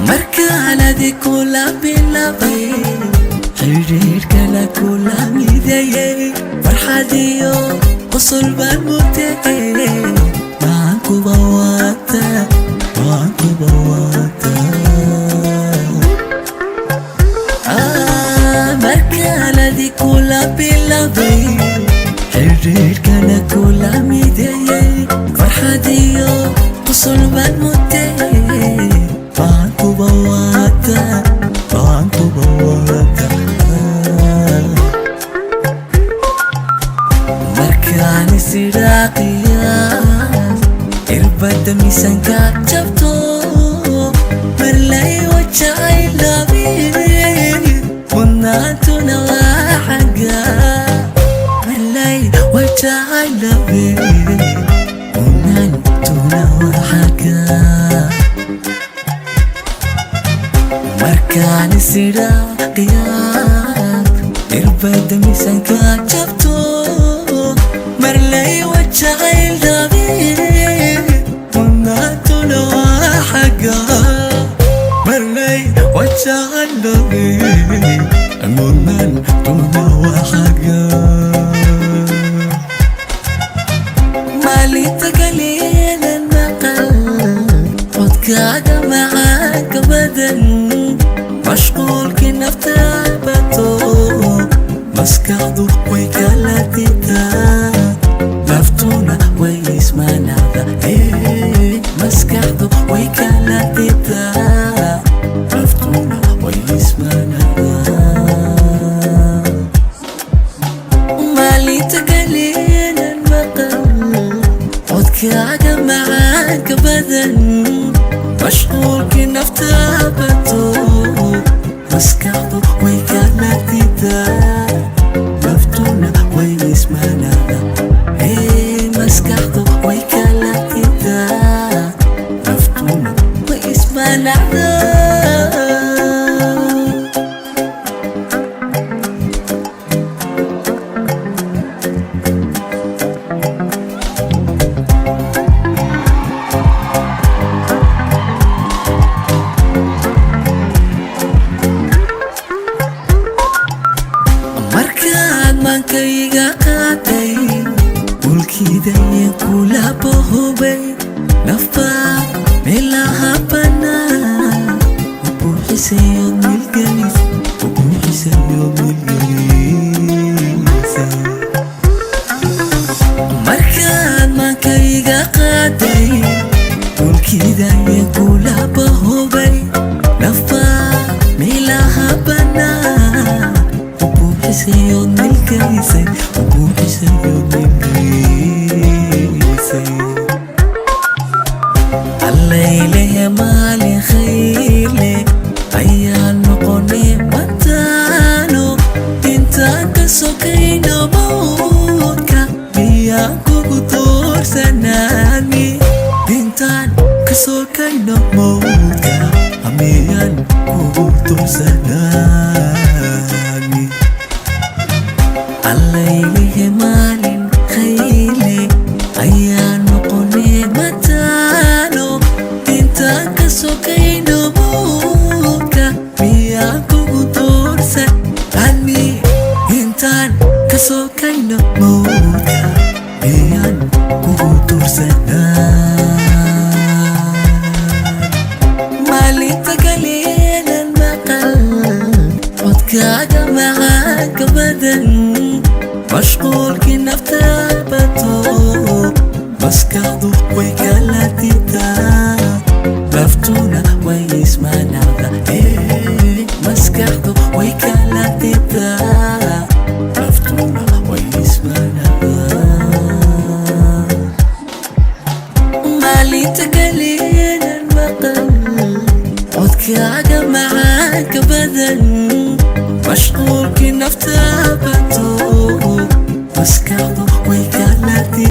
Markaan adi kula bilaabay xiriirkana kula midayay, farxadiyo qosol baan mutay. Waan kuba waata, waan kuba waata. Markaan adi kula bilaabay xiriirkana kula midayay, farxadiyo qosol baan mutay. Waan kuba waata, waan kuba waata. Markaan isiraaqiyaas irbadda miisaanka jabto, marlay wajacaylabi, mudnaantuna waa xagga. Marlay wajacaylabi, mudnaantuna waa xagga. Markaan isiraaqiyaas irbadda miisaanka jabto, marlay wajacaylabi, mudnaantuna waa xagga. Marlay wajacaylabi, mudnaantuna waa xagga. Maalinta kaliyanan maqal codkaaga macaanka badan, mashquulkii nafta bato, maskaxdu way kala ditaa, naftuna way ismanacda. Maskaxdu way kala ditaa, naftuna way ismanacda. Maalinta kaliyanan maqal codkaaga macaanka badan, mashquulkii nafta bato, maskaxdu way kala didaa, naftuna way ismanacda. Maskaxdu way kala didaa, naftuna way ismanacda. Markaad maankayga qaaday, mulkiidaya kula bohobay, nafba meelaha bannaan u buuxisayo milgelis, u buuxisayo milgelisa. Markaad maankayga qaaday, mulkiidaya kula bohobay, nafba meelaha bannaan u buuxisayo milgelisay, u buuxisayo milgelisay. Allaylehe, maalin khayrle ayaan noqonay mataano. Intaan ka sokayno mawdka, miyaan kugu doorsanaani? Intaan ka sokayno mawdka, miyaan kugu doorsanaani? Allaylehe, maalin khayrle ayaan noqonay mataano. Intaan ka sokayno mawdka, miyaan kugu doorsan ani? Intaan ka sokayno mawdka, miyaan kugu doorsanaa? Maalinta kaliyanan maqal codkaaga macaanka badan, mashquulkii nafta bato, maskaxdu way kala didaa, naftuna way ismanacda. Maskaxdu way kala didaa, naftuna way ismanacda. Maalinta kaliyanan maqal codkaaga macaanka badan, mashquulkii nafta bato, maskaxdu